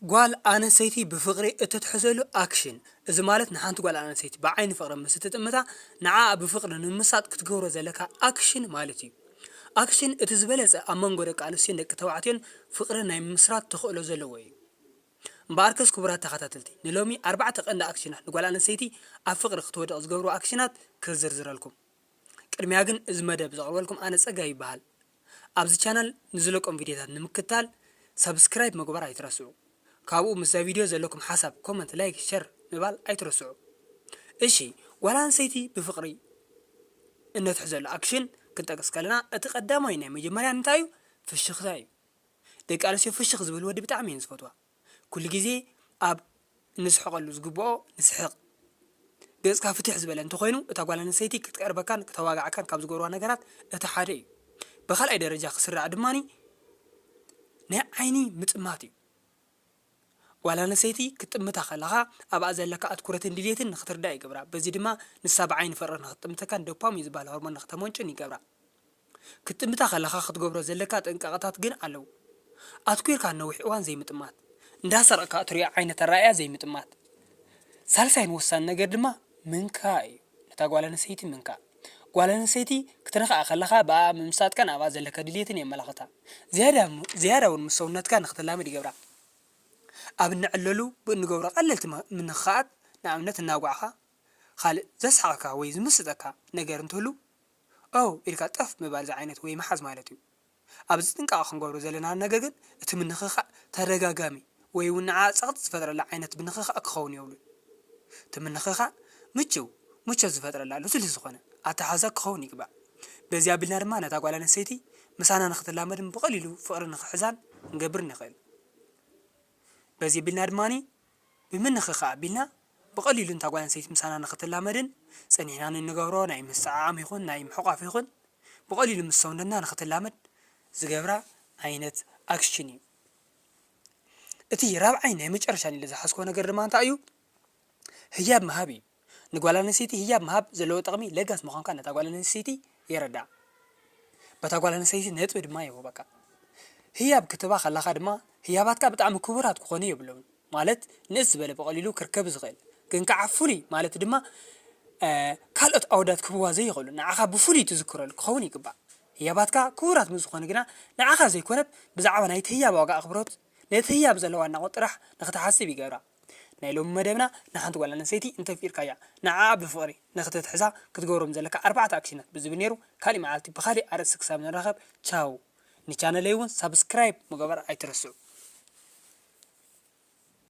ጓል ኣነሰይቲ ብፍቕሪ እትትሕዘሉ ኣክሽን። እዚ ማለት ንሓንቲ ጓል ኣነሰይቲ ብዓይኒ ፍቕሪ ምስ እትጥምታ ንዓኣ ብፍቕሪ ንምምሳጥ ክትገብሮ ዘለካ ኣክሽን ማለት እዩ። ኣክሽን እቲ ዝበለጸ ኣብ መንጎ ደቂ ኣንስትዮን ደቂ ተባዕትዮን ፍቕሪ ናይ ምምስራት ተኽእሎ ዘለዎ እዩ። እምበኣርከስ ክቡራት ተኸታተልቲ፣ ንሎሚ ኣርባዕተ ቀንዲ ኣክሽናት ንጓል ኣንሰይቲ ኣብ ፍቕሪ ክትወድቕ ዝገብሩ ኣክሽናት ክዝርዝረልኩም። ቅድሚያ ግን እዚ መደብ ዘቕርበልኩም ኣነ ጸጋይ ይበሃል። ኣብዚ ቻናል ንዝለቆም ቪድዮታት ንምክትታል ሳብስክራይብ ምግባር ኣይትረስዑ። ካብኡ ምስዛ ቪድዮ ዘለኩም ሓሳብ ኮመንት፣ ላይክ፣ ሸር ምባል ኣይትረስዑ። እሺ፣ ጓል ኣንሰይቲ ብፍቕሪ እነትሕዘሉ ኣክሽን ክንጠቅስ ከለና እቲ ቀዳማይ ናይ መጀመርያ እንታይ እዩ? ፍሽኽታ እዩ። ደቂ ኣንስትዮ ፍሽኽ ዝብል ወዲ ብጣዕሚ እየን ዝፈትዋ። ኩሉ ግዜ ኣብ እንስሕቐሉ ዝግብኦ ንስሕቕ። ገጽካ ፍትሕ ዝበለ እንተኾይኑ እታ ጓል ኣንስተይቲ ክትቀርበካን ክተዋግዓካን ካብ ዝገብርዋ ነገራት እቲ ሓደ እዩ። ብኻልኣይ ደረጃ ክስራዕ ድማ ናይ ዓይኒ ምጥማት እዩ። ጓል ኣንስተይቲ ክትጥምታ ከለኻ ኣብኣ ዘለካ ኣትኩረትን ድልየትን ንክትርዳእ ይገብራ። በዚ ድማ ንሳ ብዓይኒ ፍቕሪ ንክትጥምተካን ዶፓሚን ዝበሃል ሆርሞን ንክተመንጩን ይገብራ። ክትጥምታ ከለኻ ክትገብሮ ዘለካ ጥንቃቐታት ግን ኣለዉ። ኣትኲርካ ነዊሕ እዋን ዘይምጥማት፣ እንዳሰረቕካ እትሪኦ ዓይነት ኣረኣእያ ዘይምጥማት። ሳልሳይን ወሳኒ ነገር ድማ ምንካእ እዩ። ነታ ጓል ኣንስተይቲ ምንካእ። ጓል ኣንስተይቲ ክትነኽኣ ከለኻ ብኣኣ ምምሳጥካን ኣብኣ ዘለካ ድልየትን የመላኽታ። ዝያዳ ም-፣ ዝያዳ እውን ምስ ሰውነትካ ንክትላመድ ይገብራ። ኣብ እንዕለሉ ብእንገብሮ ቀለልቲ ም-፣ ምንኽኻኣት፣ ንኣብነት እናጓዕኻ፣ ካልእ ዘስሕቐካ ወይ ዝምስጠካ ነገር እንተህሉ፣ ኦው ኢልካ ጠፍ ምባል ዝዓይነት ወይ ምሓዝ ማለት እዩ። ኣብዚ ጥንቃቐ ክንገብሮ ዘለና ነገር ግን እቲ ምንኽኻእ ተደጋጋሚ ወይ እውን ንዓ ጸቕጢ ዝፈጥረላ ዓይነት ምንኽኻእ ክኸውን የብሉን። እቲ ምንኽኻእ ምችው፣ ምቾት ዝፈጥረላ ልስሉስ ዝኾነ ኣተሓሕዛ ክኸውን ይግባእ። በዚ ኣቢልና ድማ ነታ ጓል ኣንስተይቲ ምሳና ንኽትላመድን ብቐሊሉ ፍቕሪ ንኽሕዛን ክንገብር ንኽእል። በዚ ኣቢልና ድማ ብምንኽኻእ ኣቢልና ብቐሊሉ ነታ ጓል ኣንስተይቲ ምሳና ንኽትላመድን ጸኒሕና ንንገብሮ ናይ ምስዕዓም ይኹን ናይ ምሕቋፍ ይኹን ብቐሊሉ ምስ ሰውነትና ንኽትላመድ ዝገብራ ዓይነት ኣክሽን እዩ። እቲ ራብዓይ ናይ መጨረሻ ኢለ ዝሓዝኮ ነገር ድማ እንታይ እዩ? ህያብ ምሃብ እዩ። ንጓል ኣንስተይቲ ህያብ ምሃብ ዘለዎ ጥቕሚ ለጋስ ምዃንካ ነታ ጓል ኣንስተይቲ የረድኣ። በታ ጓል ኣንስተይቲ ነጥቢ ድማ ይህቦ። በቃ ህያብ ክትባ ከለኻ ድማ ህያባትካ ብጣዕሚ ክቡራት ክኾኑ የብሎምን። ማለት ንእስ ዝበለ ብቐሊሉ ክርከብ ዝኽእል ግን ከዓ ፍሉይ ማለት ድማ እ፣ ካልኦት ኣወዳት ክህብዋ ዘይኽእሉ ንዓኻ ብፍሉይ ትዝክረሉ ክኸውን ይግባእ። ህያባትካ ክቡራት ምስ ዝኾኑ ግና ንዓኻ ዘይኮነስ ብዛዕባ ናይቲ ህያብ ዋጋ ኣኽብሮት ነቲ ህያብ ዘለዋ ኣድናቖት ጥራሕ ንኽትሓስብ ይገብራ። ናይ ሎሚ መደብና ንሓንቲ ጓል ኣንስተይቲ እንተፍቂርካያ ንዓኣ ብፍቕሪ ንኽትትሕዛ ክትገብሮም ዘለካ ኣርባዕተ ኣክሽናት ብዝብል ነይሩ። ካሊእ መዓልቲ ብኻሊእ ኣርእስቲ ክሳብ ንራኸብ ቻው። ንቻነለይ እውን ሳብስክራይብ ምግባር ኣይትረስዑ።